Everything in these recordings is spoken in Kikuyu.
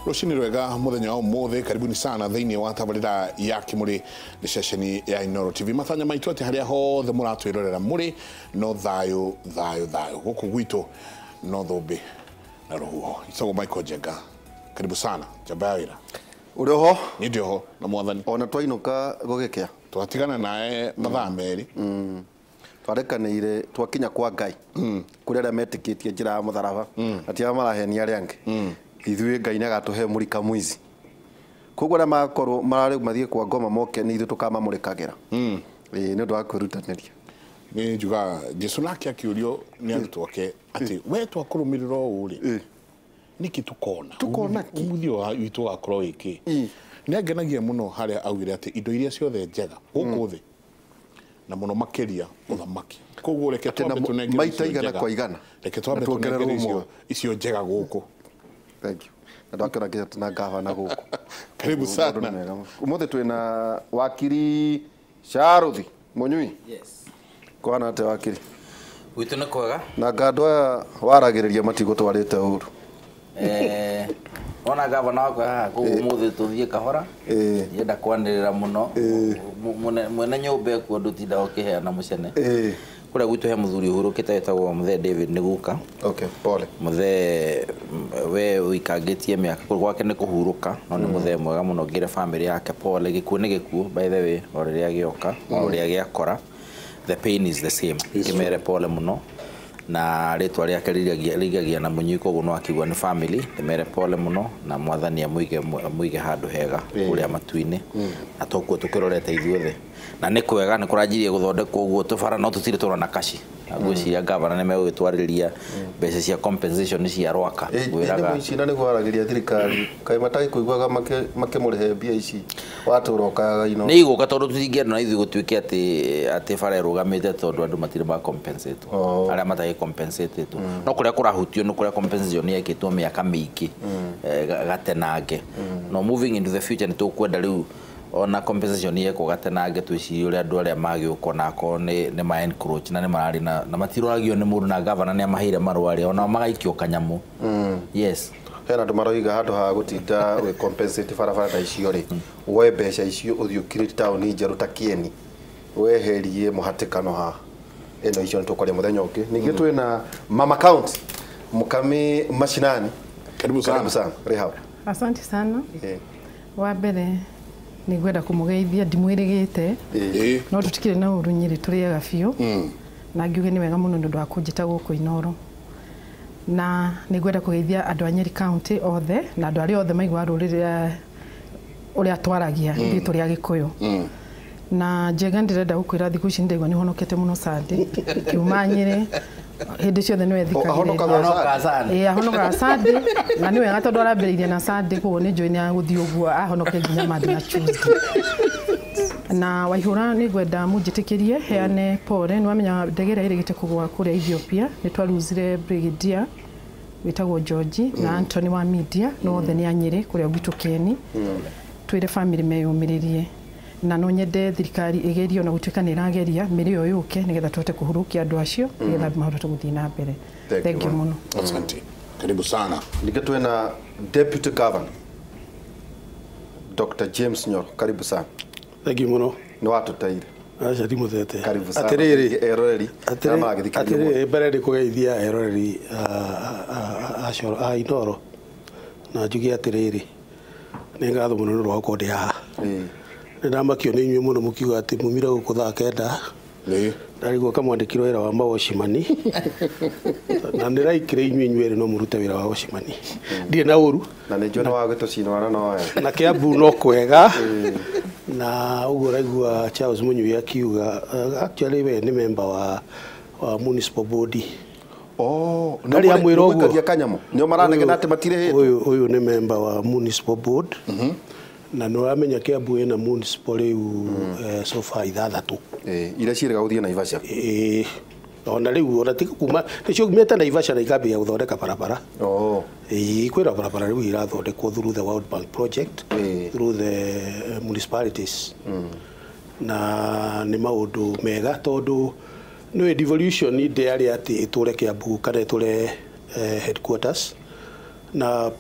Rũcinĩ rwega mũthenya wa ũmũthĩ, karibuni sana thĩinĩ wa tabarĩra ya Kĩmũrĩ nĩ ceceni ya Inooro TV. Matanya maitũ atĩ harĩa hothe mũratwĩrorera mũrĩ no thayũ thayũ thayũ, gũkũ gwitũ no thũmbĩ na rũhuho. Itagwo Michael Njenga, karibu sana njamba ya wĩra. Ũrĩ oho? Niĩ ndĩ oho na mwathani. Ona twainũka gũgĩkĩa twatigana nawe mathaa 2. Twarekanĩire twakinya kwa Ngai kũrĩ arĩa metĩkĩtie njĩra ya mũtharaba na ti arĩa marahenia arĩa angĩ. Ithuĩ Ngai nĩ agatũhe mũrika mũici, koguo arĩa makorwo mararĩ mathiĩ kwa ngoma moke nĩ ithuĩ tũkamamũrĩkagĩra. Ĩĩ, nĩ ũndũ wa kwĩrutanĩria. Nĩ njugaga Jesu nake akĩũrio nĩ arutwo ake atĩ we twakũrũmĩrĩra ũũ rĩ, nĩkĩ tukona Tukona kĩ? Umuthio witũ ũgakorwo wĩ kĩ? Nĩ angenagia mũno harĩa augire atĩ indo iria ciothe njega gũkũ thĩ na mũno makĩria ũthamaki, koguo reke Atĩ na twambe tũnengerwo maita icio igana njega. kwa igana. Reke twambe Na tuongererwo tũnengerwo muoyo. icio njega gũkũ. Thank you. Na ndakĩona nginya tuna gavana gũkũ. Karibu Maũndũ sana. nĩ mega mũno. Ũmũthĩ twĩna wakiri Charũthi Mũnyui. Yes. Kwana atĩa wakiri? Gwitũ nĩ kwega. Na ngandũ aya waragĩrĩria matigũtwarĩte ũru. Ona gavana wakwa haha koguo ũmũthĩ tũthiĩ kahora. Ndienda kwanĩrĩra mũno. Mwene nyũmba ekuo ndũtindaga ũkĩheana mũcene. Kũrĩa gwitũ he mũthuri ũhurũkĩte wĩtagwo Mũthee David nĩ guka. Okay, pole. Mũthee we ũikangĩtie mĩaka gwake nĩ kũhurũka, no nĩ mũthee mwega mũno, ngĩre family yake pole. Gĩkuũ nĩ gĩkuũ by the way, o rĩrĩa gĩoka o rĩrĩa gĩakora, the pain is the same. Ngĩmere pole mũno na rĩtwa rĩake rĩigagia na mũnyui, koguo no akiuga nĩ family. Ndĩmere pole mũno na mwathani amũige handũ hega kũrĩa matu-inĩ, na tokuo tũkĩrorete ithuothe. Na nĩ kwega nĩ kũranjirie gũthondekwo ũguo tũbara, no tũtirĩ tũrona kaci. Na ngwĩciria gavana nĩ megũgĩtwarĩria mbeca cia compensation cia Rwaka. Ngwĩraga Nĩ ici na nĩguo waragĩria thirikari kaĩ matagĩkũiguaga makĩmũrĩhe mbia ici watũra ũkayaga ino. Nĩ igũka tondũ tũtingĩenda na ithuĩ gũtuĩke atĩ bara ĩrũgamĩte tondũ andũ matirĩ ma compensate. Arĩa matarĩ compensated. No kũrĩa kũrahutio nĩ kũrĩa compensation yekĩtwo mĩaka mĩingĩ gatenange. No moving into the future nĩ tũkwenda rĩu ona compensation yekwo gatenange, twĩcirie ũrĩa andũ arĩa magĩũka onako nĩ ma encroach na nĩ mararĩ na matiroragio nĩ mũndũ, na gavana nĩ amaheire marũa rĩ onao magaikio kanyamũ. Yes. Hena andũ maroiga handũ ha gũtinda gwĩ compensate barabara ta icio rĩ, woe mbeca icio ũthiĩ ũcreate taũni njerũ ta Kieni, weherie mũhatĩkano haha. Ĩno icio nĩ tũkwaria mũthenya ũngĩ. Ningĩ twĩna Mama County Mukami Mashinani. Karibu sana. Karibu sana. Rĩ hau. Asante sana. Wa mbere nĩ ngwenda kũmũgeithia, ndimwĩrĩgĩte no tũtikĩrĩ na ũru Nyĩrĩ, tũrĩaga biũ na ngiuge nĩ wega mũno nĩ ũndũ wa kũnjĩta gũkũ Inooro. Na nĩ ngwenda kũgeithia andũ a Nyeri County othe na andũ arĩa othe maiguaga rũrĩrĩ ũrĩa twaragia ithuĩ tũrĩ Agĩkũyũ. Na Njenga ndĩrenda gũkwĩra thikũ ici nĩndaigua nĩ ũhonokete mũno Sunday kiuma Nyĩrĩ hĩndĩ ciothe nĩwe thikagĩrĩria. Ahonokaga Sunday. Ĩĩ, ahonokaga Sunday na nĩ wega tondũ arambĩrĩirie na Sunday, koguo nĩ njũĩ nĩ agũthiĩ ũguo ahonoke nginya Monday na Tuesday. Na Waihũra nĩ ngwenda mũnjĩtĩkĩrie heane pole. Nĩ wamenya ndege ĩrĩa ĩrĩgĩte kũgũa kũrĩa Ethiopia nĩ twaruzire brigadier wĩtagwo George na Anthony wa media, no othe nĩ a Nyĩrĩ kũrĩa gwitũ Keni. Twĩre family meyũmĩrĩrie na no nyende thirikari ĩgerie ona gũtuĩka nĩ ĩrageria mĩrĩ ĩyo yũke nĩgetha tũhote kũhurũkia andũ acio nĩgetha mahote gũthiĩ na mbere. Thank Thank you, you ma'am. mũno. Asante. Karibu sana. Ningĩ twĩna Deputy Governor Dr. James Nyoro, karibu sana. Thank you mũno. Nĩ watũteire. Aca ndimũthete. Karibu sana. Atĩrĩrĩ, Eroreri arĩa maragĩthikĩrĩria atĩrĩrĩ, mbere nĩ kũgeithia eroreri a Inooro na njuge atĩrĩrĩ, nĩ ngatho mũno nĩ ũndũ wa gũkorwo ndĩ haha. Nĩ ndamakio nĩ inyuĩ mũno mũkiuga atĩ mumire gũkũ thaa 9. Ndarigwo kamwandĩkirwo wĩra wa mawocimani na nĩ raikire inyuĩ inyuerĩ no mũrute wĩra wa wocimani. Ndirĩ na ũru. Na nĩ njũĩ nĩ wagĩtũcinũra no we. Na Kiambu no kwega. Na ũguo ũraigua Charles Mũnyui akiuga, actually we nĩ member wa municipal board. Oh, Ndarĩ amwĩra ũguo. Nĩmũikagia kanyamũ. Nĩo maranegena atĩ matirĩhĩtwo. Ũyũ nĩ member wa municipal board. Na nĩ ũramenya Kiambu ĩna municipal rĩu so far 6. Iria ciĩrĩga gũthiĩ Naivasha. Ona rĩu ona ti kuma nĩcio mete Naivasha na ikambia gũthondeka barabara. Ĩĩ, kwĩna barabara rĩu irathondekwo through the World Bank project, through the municipalities. Na nĩ maũndũ mega tondũ nĩ devolution ndĩarĩ atĩ ĩtũre Kiambu kana ĩtũre headquarters. Na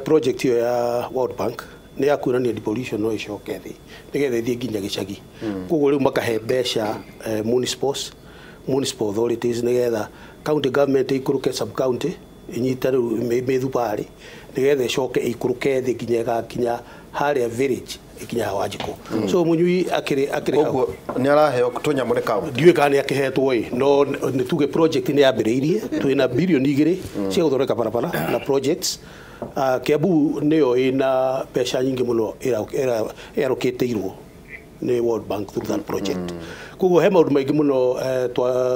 project ĩyo ya World Bank nĩ ya kuonania devolution no ĩcoke thĩ nĩgetha ĩthiĩ nginya gĩcagi. Koguo rĩu makahe mbeca municipals, municipal authorities, nĩgetha county government ĩikũrũke sub county ĩnyite rĩu mĩthubarĩ nĩgetha ĩcoke ĩikũrũke thĩ nginya ĩgakinya harĩa village, ĩkinya Wanjikũ. So Mũnyui akĩrĩ hau. Koguo nĩ araheo tũnyamũ nĩ kaunti? Ndiũĩ kana nĩ akĩhetwo ĩ, no nĩ tuge project nĩ yambĩrĩirie. Twĩna 2 birioni cia gũthondeka barabara na projects. Kiambu nĩyo ĩna mbeca nyingĩ mũno ĩarũkĩtĩirwo nĩ World Bank through that project. Koguo he maũndũ maingĩ mũno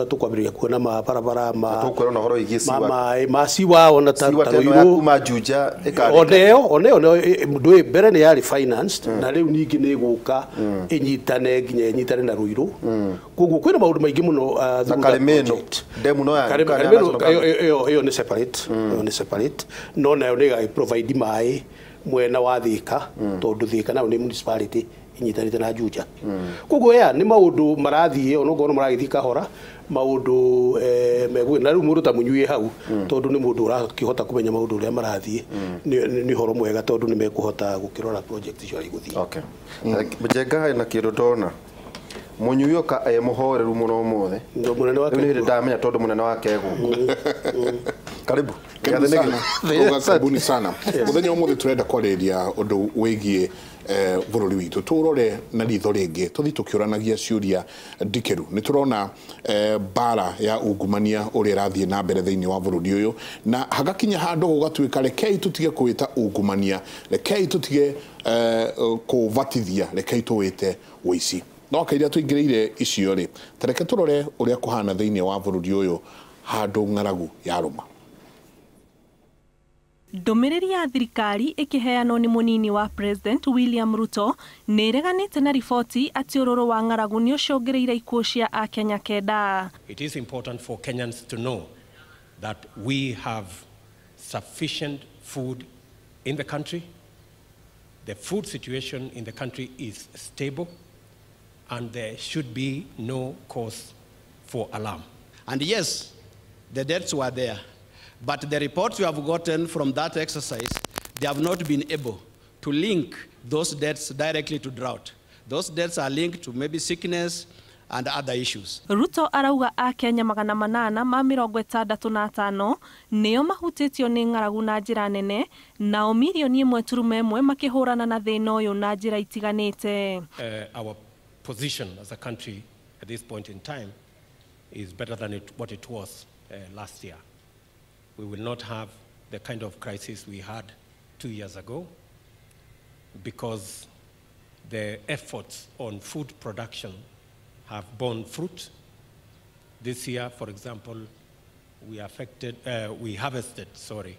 tũkwambĩrĩria kuona ma barabara, ma Tũkwĩrwo na ũhoro wĩgiĩ ma siwa. Maĩ ma siwa ona ta Siwa ta ta ĩno ya Ruiru. kuma Juja ĩkarĩka. Oneyo ndũĩ mbere nĩ yarĩ financed, na rĩu ningĩ nĩ ĩgũka ĩnyitane nginya ĩnyitane na Ruiru. Koguo kwĩna maũndũ maingĩ mũno Na through that Karimeno project. ndemu no ya kana ya Karimeno, National Government? ĩyo nĩ separate, ĩyo nĩ separate, no nayo nĩ ĩgagĩ provide maĩ mwena wa Thika, tondũ Thika nayo nĩ municipality inyitanĩte na Juja. Koguo ya nĩ maũndũ marathiĩ, onokorwo maragĩthiĩ kahora, maũndũ megũĩ na rĩu mũndũ ta Mũnyui hau, tondũ nĩ mũndũ ũrakĩhota kũmenya maũndũ ũrĩa marathiĩ, nĩ ũhoro mwega tondũ nĩ mekũhota gũkĩrora project icio igũthiĩ. Okay. Njenga hena kĩndũ ndona. Mũnyui oka e mũhoreru mũno ũmũthĩ. Ndo mũnene wake. Rĩu nĩ hĩndĩ ndamenya tondũ mũnene wake e gũkũ. Karibu. Karibu Gĩathĩ nĩ sana. Uga karibuni sana. Muthenya ũmũthĩ turenda kwarĩrĩria ũndũ wĩgiĩ bũrũri witũ, tũrore na ritho rĩngĩ, tũthiĩ tũkĩũranagia ciũria ndikĩru. Nĩ tũrona mbara ya ungumania ũrĩa ĩrathiĩ na mbere thĩinĩ wa bũrũri ũyũ, na hagakinya handũ gũgatuĩka rekei tũtige kũwĩta ungumania, rekei tũtige kũbatithia, rekei tũwĩte ũici. No kaira tũingĩrĩire icio rĩ, ta reke tũrore ũrĩa kũhana thĩinĩ wa bũrũri ũyũ handũ ng'aragu yarũma. Ndũmĩrĩri ya thirikari ĩkĩheanwo nĩ mũnini wa President William Ruto nĩ ĩreganĩte na riboti atĩ ũrũrũ wa ng'aragu nĩ ũcũngĩrĩire ikuũ cia akenya 9. It is important for Kenyans to know that we have sufficient food in the country. The food situation in the country is stable, and there should be no cause for alarm. And yes, the deaths were there. But the reports we have gotten from that exercise, they have not been able to link those deaths directly to drought. Those deaths are linked to maybe sickness and other issues. Ruto arauga akenya 865 nĩo mahutĩtio nĩ ng'aragu na njĩra nene, nao 1.1 million makĩhũrana na thĩna ũyũ na njĩra itiganĩte. Our position as a country at this point in time is better than what it was last year. We will not have the kind of crisis we had 2 years ago because the efforts on food production have borne fruit. This year, for example, we harvested, sorry,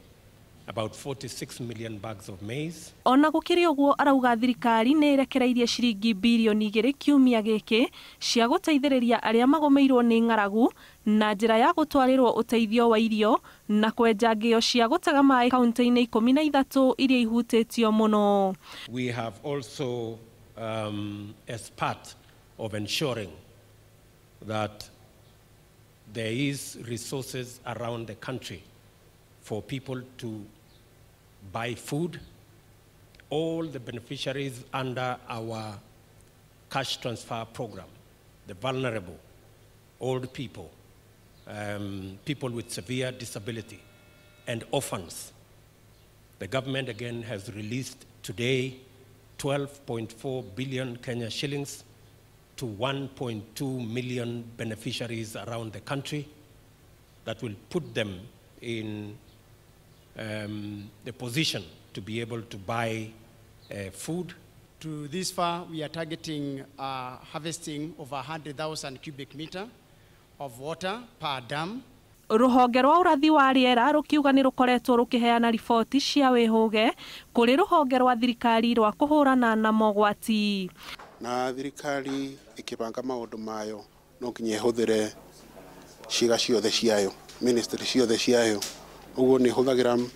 about 46 million bags of maize. Ona gũkĩrĩ ũguo, arauga thirikari nĩ ĩrekereirie ciringi 2 birioni kiumia gĩkĩ cia gũteithĩrĩria arĩa magũmĩirwo nĩ ng'aragu na njĩra ya gũtwarĩrwo ũteithio wa irio na kwenja ngĩo cia gũtega maĩ kaunti-inĩ 13 iria ihutĩtio mũno. We have also, as part of ensuring that there is resources around the country for people to buy food, all the beneficiaries under our cash transfer program, the vulnerable, old people, people with severe disability, and orphans. The government again has released today 12.4 billion Kenya shillings to 1.2 million beneficiaries around the country that will put them in the position to be able to buy food. To this far, we are targeting harvesting over 100,000 cubic meter of water per dam. Rũhonge rwa ũrathi wa rĩera rũkiuga nĩ rũkoretwo rũkĩheana riboti cia wĩhũge kũrĩ rũhonge rwa thirikari rwa kũhũrana na mogwati. Na thirikari ĩkĩbanga maũndũ mayo no nginya ĩhũthĩre ciĩga ciothe ciayo, ministry ciothe ciayo. Ũguo nĩ ĩhũthagĩra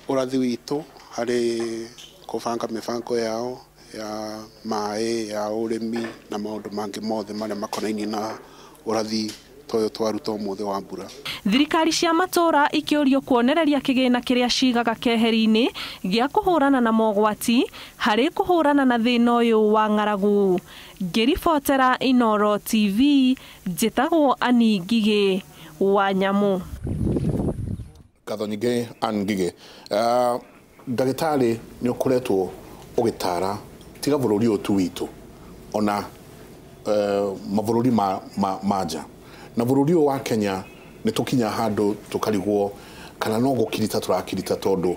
ũrathi witũ harĩ kũbanga mĩbango yao ya maĩ, ya ũrĩmi na maũndũ mangĩ mothe marĩa makonainie na ũrathi. ta ũyũ twaruta ũmũthĩ wa mbura. Thirikari cia matũra ikĩũrio kuonereria kĩgĩna kĩrĩa cigaga keheri-inĩ gĩa kũhũrana na mogwati harĩ kũhũrana na thĩna ũyũ wa ng'aragu. Ngĩribotera Inooro TV, njĩtagwo Ann Ngigĩ wa Nyamũ. Ngatho nyingĩ Ann Ngigĩ. Ndagĩtarĩ, nĩ ũkoretwo ũgĩtara tiga bũrũri ũyũ tu witũ, ona mabũrũri ma nja, na bũrũri ũyũ wa Kenya nĩ tũkinya handũ tũkarigwo kana no gũkirita tũrakirita, tondũ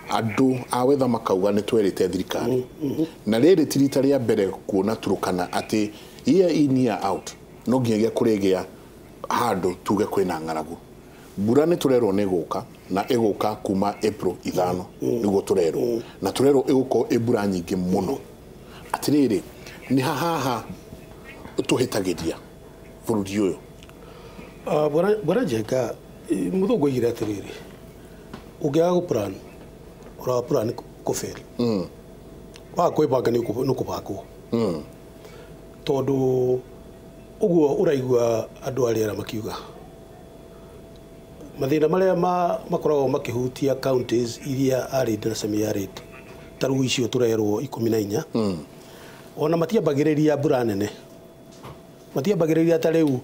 andũ a wetha makauga nĩ twerĩte thirikari, na rĩrĩ ti rita rĩa mbere kuona Turukana atĩ year in year out no nginyagia kũrĩgĩa handũ tuge kwĩna ng'aragu. Mbura nĩ tũrerwo nĩ ĩgũka, na ĩgũka kuma April 5 nĩguo tũrerwo, na tũrerwo ĩgũkorwo ĩ mbura nyingĩ mũno. Atĩrĩrĩ, nĩ haha tũhĩtagĩria bũrũri ũyũ? Bwana Njenga, mũthũngũ oigire atĩrĩrĩ, ũngĩaga gũ-plan, ũraga plan kũ-fail. Waga kwĩbanga nĩ ũkũbangwo. Tondũ ũguo ũraigua andũ a rĩera makiuga mathĩna marĩa makoragwo makĩhutia counties iria arid na semi arid, ta rĩu icio tũrerwo 14, ona matiambagĩrĩria mbura nene, matiambagĩrĩria ta rĩu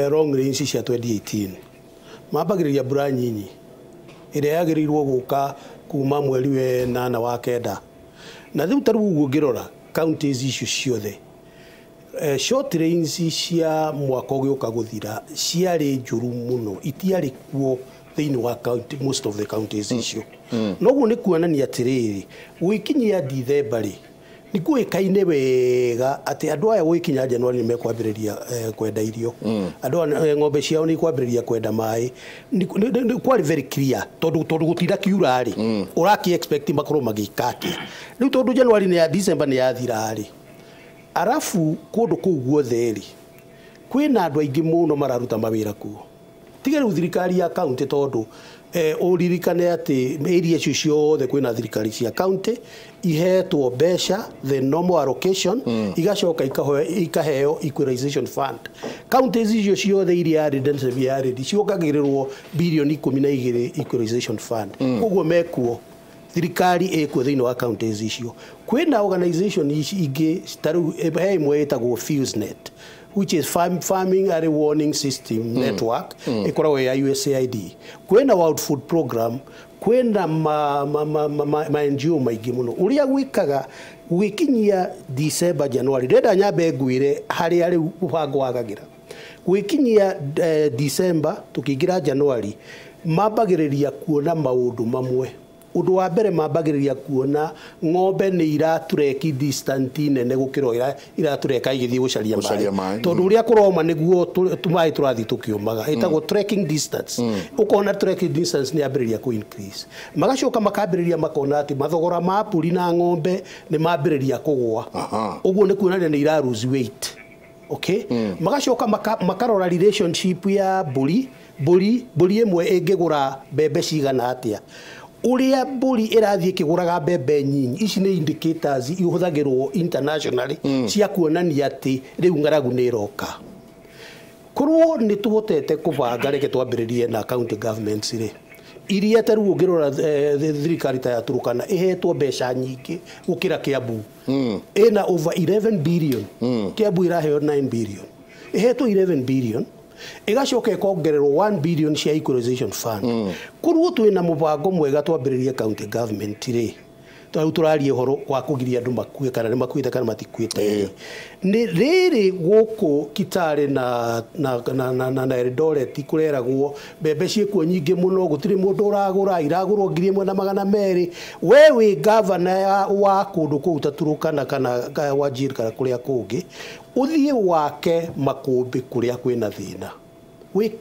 long rains cia 2018, mambagĩrĩria mbura nyinyi ĩrĩa yagĩrĩirwo gũka kuma mweri wa 8 wa 9. Na rĩu ta rĩu ũguo ũngĩrora counties icio ciothe, short rains cia mwaka ũgĩũka gũthira ciarĩ njũru mũno, itiarĩ kuo thĩinĩ wa county, most of the counties icio. Noguo nĩ kuonania atĩrĩrĩ, gũgĩkinyia Dithemba rĩ, nĩ kũĩkaine wega atĩ andũ aya gũgĩkinya January nĩ mekwambĩrĩria kwenda irio, andũ aya ng'ombe ciao nĩ ikwambĩrĩria kwenda maĩ. Kwarĩ very clear, tondũ gũtinda kiura rĩ, ũraki expect makorwo magĩka atĩa rĩu, tondũ January nĩ ya December nĩ yathira rĩ. Arabu kũndũ kũu guothe rĩ, kwĩna andũ aingĩ mũno mararuta mawĩra kuo, tiga rĩu thirikari ya county, tondũ ũririkane atĩ area icio ciothe kwĩna thirikari cia county ihetwo mbeca, the normal allocation, igacoka ikaheo equalization fund. Counties icio ciothe iria arid and semi arid ciongagĩrĩrwo birioni 12 equalization fund. Koguo mekuo thirikari ĩkuo thĩinĩ wa counties icio. Kwĩna organization ici ingĩ, ta rĩu he ĩmwe ĩtagwo FuseNet, which is Farming Early Warning System Network, ĩkoragwo ya USAID. Kwĩna World Food Program, kwĩna ma NGO maingĩ mũno. Ũrĩa gwĩkaga gwĩkinyia December, January, ndĩrenda nyambe ngwĩre harĩa rĩu mũbango wagagĩra. Gwĩkinyia December tũkĩingĩra January, mambagĩrĩria kuona maũndũ mamwe. Ũndũ wa mbere, mambagĩrĩria kuona ng'ombe nĩ iratureki distance nene gũkĩra iratureka igĩthiĩ gũcaria maĩ, tondũ ũrĩa kũroma nĩguo tũmaĩ tũrathiĩ tũkĩũmaga, ĩtagwo trekking distance. Ũkona trekking distance nĩ yambĩrĩria kũ increase. Magacoka makambĩrĩria makona atĩ mathogora ma mbũri na ng'ombe nĩ mambĩrĩria kũgũa, ũguo nĩ kuonania nĩ ira lose weight. Okay, magacoka makarora relationship ya mbũri, mbũri ĩmwe ĩngĩgũra mbembe cigana atĩa, ũrĩa mbũri ĩrathiĩ ĩkĩgũraga mbembe nyinyi. Ici nĩ indicators ihũthagĩrwo internationally cia kuonania atĩ rĩu ng'aragu nĩ ĩroka. Korwo nĩ tũhotete kũbanga, reke twambĩrĩrie na county governments rĩ, iria ta rĩu ũngĩrora thirikari ta ya Turukana ĩhetwo mbeca nyingĩ gũkĩra Kiambu, ĩna over 11 billion, Kiambu ĩraheo 9 billion, ĩhetwo 11 billion, ĩgacoka ĩkongererwo 1 billion cia equalization fund. Korwo twĩna mũbango mwega twambĩrĩrie county government rĩ, rĩu tũraria ũhoro wa kũgiria andũ makue, kana nĩ makuĩte kana matikuĩte. Nĩ rĩrĩ gũkũ Kitale na Eldoret kũreragwo mbembe ciĩkuo nyingĩ mũno, gũtirĩ mũndũ ũragũra, iragũrwo 1200. We wĩ gavana wa kũndũ kũu ta Turukana kana Wajir kana kũrĩa kũngĩ, ũthiĩ wake makũmbĩ kũrĩa kwĩna thĩna,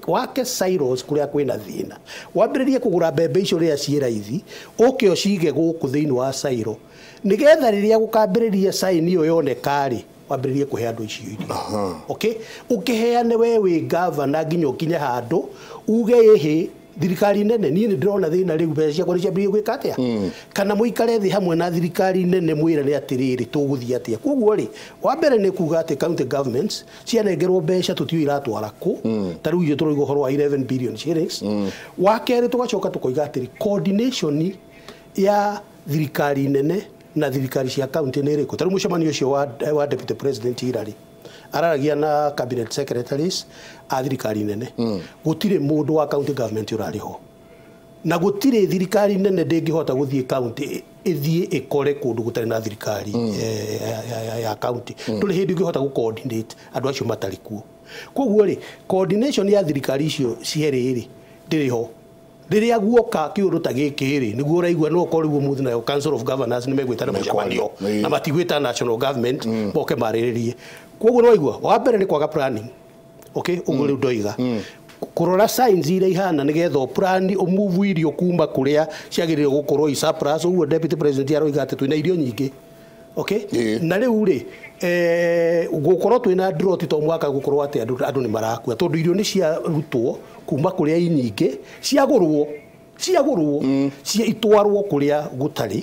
wake silos kũrĩa kwĩna thĩna, wambĩrĩrie kũgũra mbembe icio rĩrĩa ciĩ raithi, ũke ũcige gũkũ thĩinĩ wa silo, nĩgetha rĩrĩa gũkambĩrĩria sign ĩyo yoneka rĩ, wambĩrĩrie kũhe andũ icio irio. Okay, ũkĩheane we wĩ gavana nginya ũkinye handũ uge ĩhĩ Thirikari nene niĩ nĩ ndĩrona thĩna rĩu mbeca ciakwa nĩ ciambĩrĩirie gwĩka atĩa. Kana mũikare thĩ hamwe na thirikari nene mwĩrane atĩrĩrĩ tũgũthiĩ atĩa. Koguo rĩ, wa mbere nĩ kuga atĩ county governments cianengerwo mbeca tũtiũĩ iratwara kũ. Ta rĩu ithuĩ tũroiga ũhoro wa 11 billion shillings. Wa kerĩ tũgacoka tũkoiga atĩrĩ coordination ya thirikari nene na thirikari cia county nĩ ĩrĩkũ. Ta rĩu mũcemanio ũcio wa deputy president ira rĩ, araragia na cabinet secretaries a thirikari nene. Gũtirĩ mũndũ wa county government ũrarĩ ho, na gũtirĩ thirikari nene ndĩngĩhota gũthiĩ county ĩthiĩ ĩkore kũndũ gũtarĩ na thirikari ya county. Ndũrĩ hĩndĩ ũngĩhota gũ coordinate andũ acio matarĩ kuo. Koguo rĩ, coordination ya thirikari icio cierĩ rĩ ndĩrĩ ho. Rĩrĩa guoka kĩũndũ ta gĩkĩ rĩ, nĩguo ũraigua no ũkorwo rĩu ũmũthĩ nayo Council of Governors nĩ megwĩtana mũcemanio na matigwĩta national government moke marĩrĩrie. Koguo nĩ waigua, wa mbere nĩ kwaga planning. Okay, ũguo rĩu ndoiga. Kũrora signs iria ihana nĩgetha plan ũmove irio kuma kũrĩa ciagĩrĩire gũkorwo i surplus. Ũguo deputy president aroiga atĩ twĩna irio nyingĩ. Okay? Na rĩu rĩ, gũkorwo twĩna drought to mwaka gũkorwo atĩ andũ nĩ marakua tondũ irio nĩ ciarutwo kuma kũrĩa i nyingĩ ciagũrwo cia itwarwo kũrĩa gũtarĩ.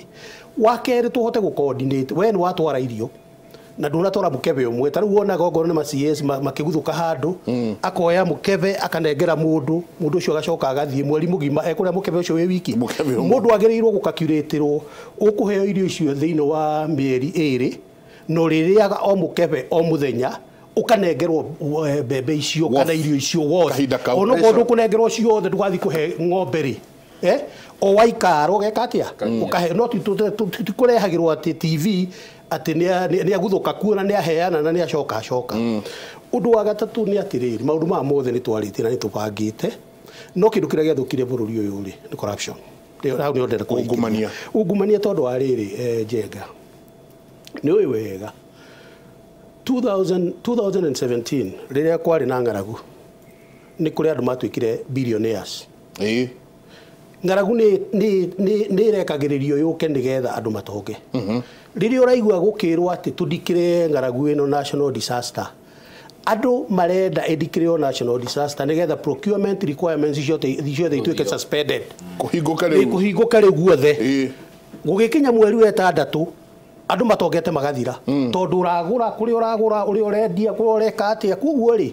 Wa kerĩ tũhote gũ coordinate, we nĩ watwara irio na ndũnatwara mũkebe ũmwe. Ta rĩu wonaga ongorwo nĩ ma CS makĩguthũka handũ, akoya mũkebe akanengera mũndũ, mũndũ ũcio agacoka agathiĩ mweri mũgima ekũrĩa mũkebe ũcio wĩ wiki. Mũndũ agĩrĩirwo gũkakurĩtĩrwo ũkũheo irio icio thĩinĩ wa mĩeri ĩrĩ, na ũrĩrĩaga o mũkebe o mũthenya, ũkanengerwo mbembe icio kana irio icio wothe. Onokorwo ndũkũnengerwo ciothe ndũgathiĩ kũhe ng'ombe rĩ, o waikara ũgeka atĩa ũkahe. No ti kũrehagĩrwo atĩ TV atĩ nĩ aguthũka kuo na nĩ aheana na nĩ acoka acoka. Ũndũ wa gatatũ nĩ atĩrĩrĩ, maũndũ maya mothe nĩ twarĩtie na nĩ tũbangĩte, no kĩndũ kĩrĩa gĩathũkire bũrũri ũyũ rĩ nĩ corruption. Hau nĩho ndĩrenda kũingĩria. Ungumania tondũ wa rĩrĩ, Njenga nĩ ũĩ wega 2017 rĩrĩa kwarĩ na ng'aragu nĩ kũrĩ andũ matuĩkire billionaires. Ng'aragu nĩ ĩrekagĩrĩrio yũke nĩgetha andũ matonge. Rĩrĩa ũraigua gũkĩrwo atĩ tũndikĩre ng'aragu ĩno national disaster, andũ marenda ĩndikĩrĩo national disaster nĩgetha procurement requirements ciothe ituĩke suspended. Kũhingũke rĩu guothe. Gũgĩkinya mweri wa ĩtandatũ andũ matongete magathira tondũ ũragũra kũrĩa ũragũra, ũrĩa ũrendia, kũrĩa ũreka atĩa. Koguo rĩ,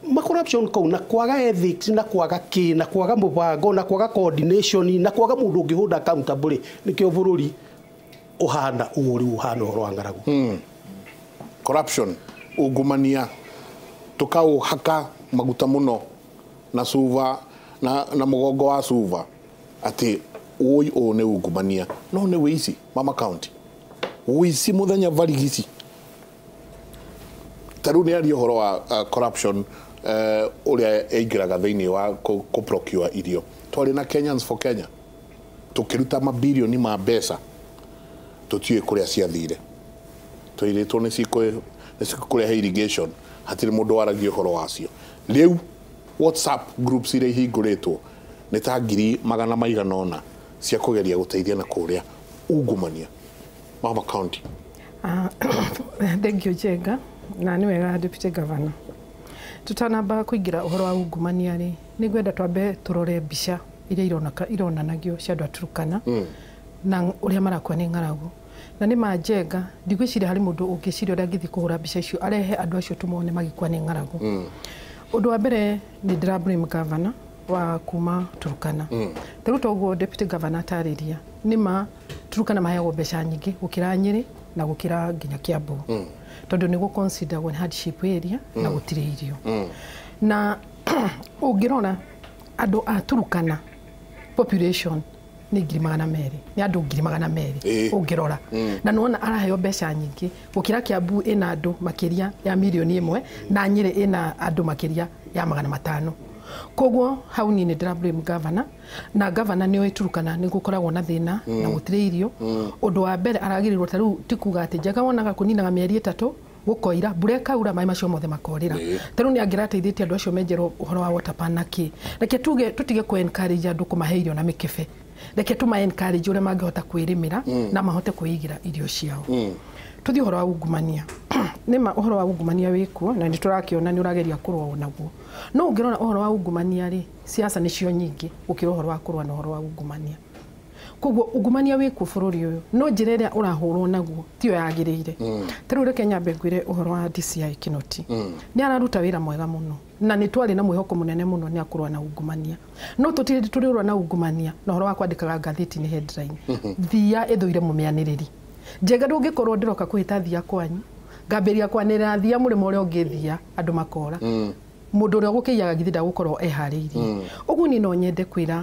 ma corruption kau na kwaga ethics na kwaga kĩ na kwaga mũbango na kwaga coordination na kwaga mũndũ ũngĩhũnda accountable, nĩkĩo bũrũri ũhana ũũ rĩu ũhana ũhoro wa ng'aragu. Corruption, ungumania, tũkaũhaka maguta mũno na cuba na mũgongo wa cuba atĩ ũĩ ũũ nĩ ungumania, no nĩ wĩici mama county, wĩici mũthenya barigici. Ta rĩu nĩ aria ũhoro wa corruption ũrĩa ĩingĩraga thĩinĩ wa kũ procure irio. Twarĩ na Kenyans for Kenya tũkĩruta mabirioni ma mbeca tũtiũĩ kũrĩa ciathire, twĩrĩtwo nĩ cikũrehe irrigation, hatirĩ mũndũ waragia ũhoro wacio. Rĩu WhatsApp groups iria ihingũrĩtwo nĩ ta 100,000 maigana ũna cia kũgeria gũteithia na kũrĩa ungumania. Mama county. Thank you Njenga, na nĩ wega deputy governor. Tutanamba kũingĩra ũhoro wa ungumania rĩ, nĩ ngwenda twambe tũrore mbica iria ironanagio cia andũ a Turkana na ũrĩa marakua nĩ ng'aragu. Na nĩ ma Njenga, ndigwĩciria harĩ mũndũ ũngĩciria ũrĩa angĩthiĩ kũhũra mbica icio arehe andũ acio tũmone magĩkua nĩ ng'aragu. Ũndũ wa mbere nĩ ndĩra blame governor wa kuma Turkana. Ta rĩu toguo deputy governor atarĩria, nĩ ma Turkana maheagwo mbeca nyingĩ gũkĩra Nyĩrĩ na gũkĩra nginya Kiambu. Tondũ nĩ gũ consider when hardship area na gũtirĩ irio. Na ũngĩrora andũ a Turkana population nĩ 200,000, nĩ andũ 200,000 ũngĩrora. Na nĩwona araheo mbeca nyingĩ gũkĩra Kiambu ĩna andũ makĩria ya 1,000,000 na Nyĩrĩ ĩna andũ makĩria ya 500,000. Koguo hau niĩ nĩ ndĩra blame governor, na governor nĩ oĩ Turkana nĩ gũkoragwo na thĩna na gũtirĩ irio. Ũndũ wa mbere aragĩrĩirwo ta rĩu ti kuga atĩ Njenga wonaga kũninaga mĩeri 3 gũkoira mbura ĩkaura maĩ macio mothe makorĩra. Ta rĩu nĩ angĩrateithĩtie andũ acio menjerwo ũhoro wa water pan na kĩ. Reke tuge tũtige kũ encourage andũ kũmahe irio na mĩkebe. Reke tũma encourage ũrĩa mangĩhota kwĩrĩmĩra na mahote kwĩigĩra irio ciao. Tuthi uhoro wa ungumania. Nĩma ũhoro wa ungumania wĩkuo na nĩ tũrakĩona nĩ ũrageria kũrũa naguo. No ũngĩrora ũhoro wa ungumania rĩ, siasa nĩcio nyingĩ gũkĩra ũhoro wa kũrũa na ũhoro wa ungumania. Koguo ungumania wĩkuo bũrũri ũyũ, no njĩra ĩrĩa ũrahũrwo naguo tiyo yagĩrĩire. Ta rĩu reke nyambe ngwĩre ũhoro wa DCI Kinoti. Nĩ araruta wĩra mwega mũno na nĩ twarĩ na mwĩhoko mũnene mũno nĩ akũrũa na ungumania. No tũtirĩ tũrĩũrũa na ungumania na ũhoro wa kwandĩkaga ngathĩti-inĩ headline. Thia ĩthũire mũmĩanĩrĩri. Njega ndũngĩkorwo ndĩroka kũhĩta thia kwanyu ngambĩrĩria kwanĩrĩra thia mũrĩmo ũrĩa ũngĩ thia andũ makora. Mũndũ ũrĩa ũgũkĩiyaga githĩ ndagũkorwo eharĩirie. Ũguo niĩ no nyende kwĩra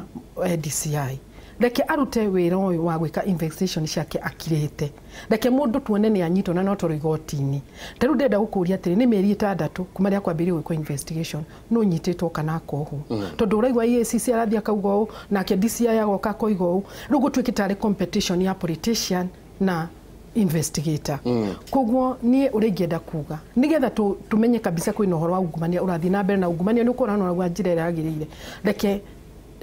DCI reke arute wĩra ũyũ wa gwĩka investigation ciake akirĩte. Reke mũndũ tuone nĩ anyitwo na no toro igoti-inĩ. Ta rĩu ndĩrenda gũkũria atĩrĩ, nĩ mĩeri 6 kuma rĩrĩa kwambĩrĩirie gwĩkwo investigation no nyitĩtwo kana akohwo. Tondũ ũraigua EACC arathiĩ akauga ũũ nake DCI agoka akoiga ũũ, rĩu gũtuĩkĩte tarĩ competition ya politician na investigator. Koguo niĩ ũrĩa ingĩenda kuga nĩgetha tumenye kabisa kwĩna ũhoro wa ungumania ũrathiĩ na mbere na ungumania nĩ ũkũrana naguo njĩra ĩrĩa yagĩrĩire. Reke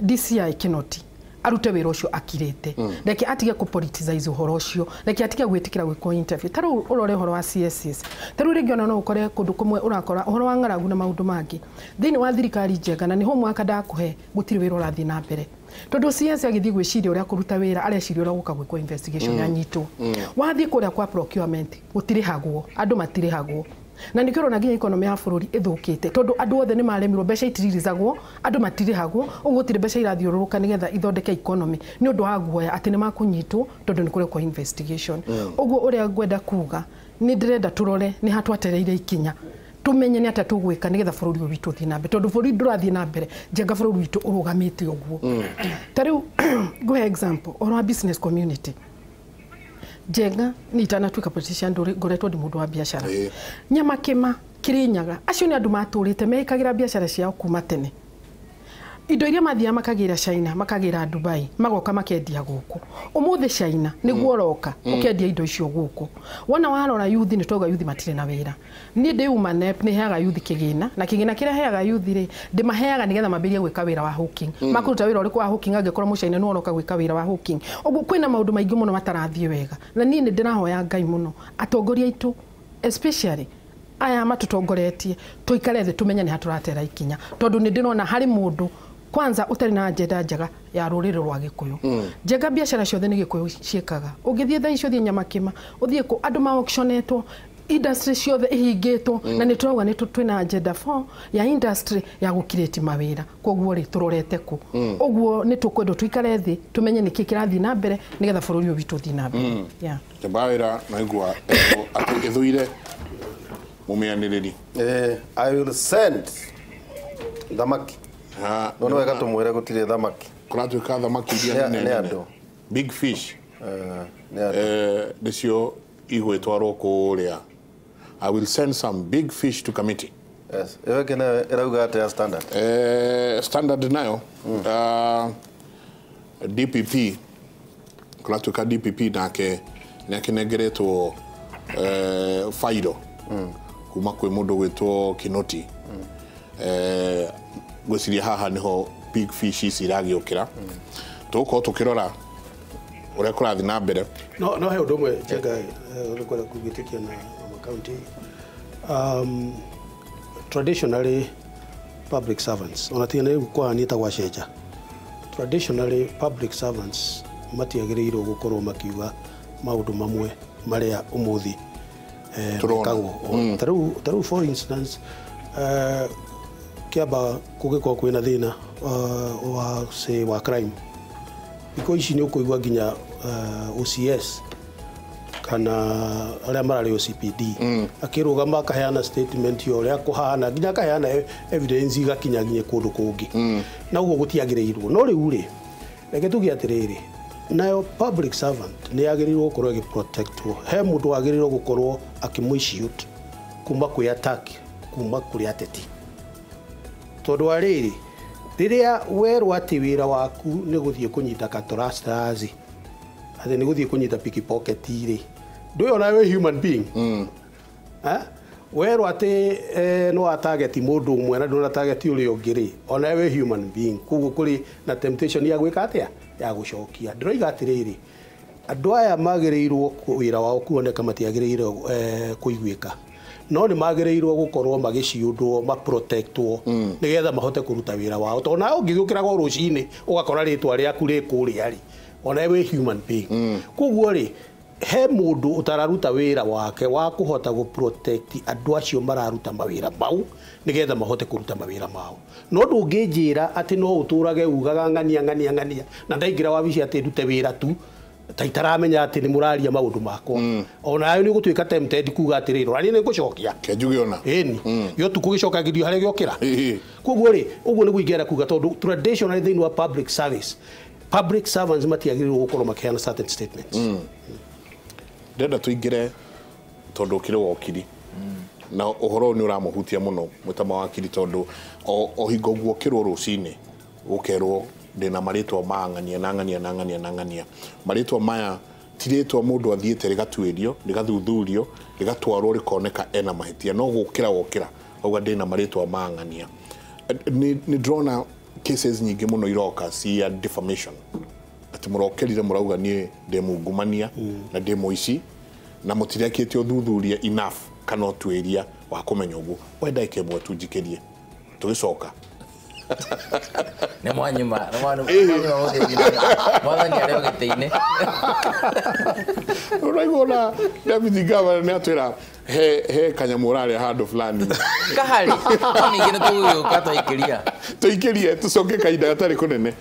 DCI Kinoti arute wĩra ũcio akirĩte. Reke atige kũ politicize ũhoro ũcio, reke atige gwĩtĩkĩra gwĩkwo interview. Ta rĩu ũrore ũhoro wa CSS, ta rĩu rĩngĩ ona no ũkore kũndũ kũmwe ũrakora ũhoro wa ng'aragu na maũndũ mangĩ thĩinĩ wa thirikari njega, na nĩho mwaka ndakũhe gũtirĩ wĩra ũrathiĩ na mbere. Tondũ CS agĩthiĩ gwĩciria ũrĩa kũruta wĩra areciria ũrĩa gũka gwĩkwo investigation anyitwo. Wathiĩ kũrĩa kwa procurement gũtirĩhagwo, andũ matirĩhagwo. Na nĩkĩo ũrona nginya economy ya bũrũri ĩthũkĩte tondũ andũ othe nĩ maremirwo, mbeca itiririzagwo, andũ matirĩhagwo, ũguo gũtirĩ mbeca irathiũrũrũka nĩgetha ithondeke economy nĩ ũndũ wa guoya atĩ nĩ makũnyitwo tondũ nĩ kũrekwo investigation. Ũguo ũrĩa ngwenda kuga nĩ ndĩrenda tũrore nĩ ha twatereire ikinya tumenye nĩ atĩa tũgwĩka nĩgetha bũrũri ũyũ witũ ũthiĩ na mbere, tondũ bũrũri ndũrathiĩ na mbere njenga bũrũri witũ ũrũgamĩte ũguo. Ta rĩu ngũhe example ũhoro wa business community. Njenga ni itanatuĩka politician ngoretwo ndĩ mũndũ wa biacara. Nyamakĩma Kirinyaga acio nĩ andũ matũrĩte mekagĩra biacara ciao kuma tene. Indo iria mathiaga makagĩra China, makagĩra Dubai, magoka makendia gũkũ. Ũmũthĩ China nĩguo ũroka ũkendia indo icio gũkũ. Wona warora youth nĩ twauga youth matirĩ na wĩra. Niĩ ndĩ UMANEP nĩ heaga youth kĩgĩna, na kĩgĩna kĩrĩa heaga youth rĩ, ndĩmaheaga nĩgetha mambĩrĩrie gwĩka wĩra wa hawking. Makũruta wĩra ũrĩkũ wa hawking angĩkorwo mũcaina nĩwe ũroka gwĩka wĩra wa hawking. Ũguo kwĩna maũndũ maingĩ mũno matarathiĩ wega. Na niĩ nĩ ndĩrahoya Ngai mũno atongoria aitũ especially aya matũtongoretie tũikare thĩ tũmenye nĩ ha tũratera ikinya, tondũ nĩ ndĩrona harĩ mũndũ kwanza ũtarĩ na agenda njega ya rũrĩrĩ rwa Gĩkũyũ. Njenga biacara ciothe nĩ Gĩkũyũ ciĩkaga. Ũngĩthiĩ thaa ici ũthiĩ Nyamakĩma, ũthiĩ kũ andũ ma auctionetwo, industry ciothe ihingĩtwo, na nĩ tũrauga nĩ twĩna agenda 4 ya industry ya gũkirĩti mawĩra. Koguo rĩ tũrorete kũ? Ũguo nĩ tũkwendwo tũikare thĩ tũmenye nĩkĩ kĩrathiĩ na mbere nĩgetha bũrũri ũyũ witũ ũthiĩ na mbere. Njamba naigua atĩ ĩthũire mũmĩanĩrĩri. I will send thamaki. No no wega tũmwĩre gũtirĩ thamaki. Kũratuĩka thamaki iria nene nene. Big fish. Nĩcio igwĩtwarwo kũrĩa. I will send some big fish to committee. Yes. Ĩyo ĩngĩ nayo ĩrauga atĩa Standard? Standard nayo DPP kũratuĩka DPP nake nĩakĩnengeretwo fairo kuma kwĩ mũndũ gwĩtwo Kinoti. Ngwĩciria haha nĩho big fish ici iragĩũkĩra. Tũgũkorwo tũkĩrora ũrĩa kũrathiĩ na mbere. No he ũndũ ũmwe Njenga ũrĩa gwĩtĩkia na makaunti. Traditionally public servants ona tiga nĩ kũhania ta gwacenja. Traditionally public servants matiagĩrĩirwo gũkorwo makiuga maũndũ mamwe marĩa ũmũthĩ mekagwo. Ta rĩu for instance kĩamba kũngĩkorwo kwĩna thĩna wa say wa crime, thikũ ici nĩ ũkũigua nginya OCS kana arĩa mararĩ OCPD akĩrũgama akaheana statement ya ũrĩa kũhana, nginya akaheana evidence igakinya nginya kũndũ kũngĩ, na ũguo gũtiagĩrĩirwo. No rĩu rĩ, reke tuge atĩrĩrĩ, nayo public servant nĩ yagĩrĩirwo gũkorwo ĩgĩprotectwo. He mũndũ wagĩrĩirwo gũkorwo akĩmũissued kuma kwĩ attack, kuma kũrĩ ateti. Tondũ wa rĩrĩ, rĩrĩa werwo atĩ wĩra waku nĩ gũthiĩ kũnyita katorastarazi, atĩ nĩ gũthiĩ kũnyita pickpocket rĩ, ndũĩ ona wĩ human being. Werwo atĩ no atarget mũndũ ũmwe na ndũna target ũrĩa ũngĩ rĩ, ona wĩ human being. Koguo kũrĩ na temptation ya gwĩka atĩa, ya gũcokia. Ndĩroiga atĩrĩrĩ, Andũ aya magĩrĩirwo wĩra wao kuoneka, matiagĩrĩirwo kũiguĩka, no nĩ magĩrĩirwo gũkorwo magĩciũndwo, maprotectwo, nĩgetha mahote kũruta wĩra wao, tondũ nawe ũngĩgĩũkĩraga o rũcinĩ ũgakora rĩtwa rĩaku rĩ kũrĩa rĩ, ona wĩ human being. Koguo rĩ, he mũndũ ũtararuta wĩra wake wa kũhota gũ protect andũ acio mararuta mawĩra mau, nĩgetha mahote kũruta mawĩra mao. No ndũngĩnjĩra atĩ no ũtũrage ugaga ng'ania ng'ania ng'ania na ndaingĩra wabici atĩ ndute wĩra tu ta itaramenya atĩ nĩ mũraria maũndũ makwa. Ona nayo nĩ ũgũtuĩka tempted kuga atĩrĩrĩ, ona niĩ nĩ ngũcokia. Kenjuge ona. Ĩni gĩotukũ gĩcokagĩrio harĩa gĩokĩra. Koguo rĩ, ũguo nĩguo ingĩenda kuga, tondũ traditionally thĩinĩ wa public service, public servants matiagĩrĩirwo gũkorwo makĩheana certain statements. Ndĩrenda tũingĩre, tondũ ũkĩrĩ wokiri na ũhoro ũyũ nĩ ũramũhutia mũno mwĩta mawakiri, tondũ o hingo guokĩrwo rũcinĩ gũkerwo ndĩna marĩtwa ma ng'ania na ng'ania na ng'ania na ng'ania. Marĩtwa maya ti rĩtwa mũndũ athiĩte rĩgatuĩrio, rĩgathuthurio, rĩgatwarwo, rĩkoneka ena mahĩtia, no gũkĩra wokĩra auga ndĩna marĩtwa ma ng'ania. Nĩ ndĩrona cases nyingĩ mũno iroka cia defamation, atĩ mũrokerire mũrauga niĩ ndĩ mungumania na ndĩ mũici, na mũtirekĩte ũthuthuria enough kana ũtuĩria wa kũmenya ũguo. We ndagĩka ĩmwe tu njikĩrie tũgĩcoka. Nĩ mwanyuma, nĩ mwanyuma mũthĩnji mwathani arĩ o gĩtĩ-inĩ. Ũraigua ona deputy governor nĩ atwĩra he kanyamũ ũrarĩa handũ fulani. Kahari no ningĩ nĩ tũgũgĩũka twaikĩria. Tũikĩrie, tũcoke kahinda gatarĩ kũnene.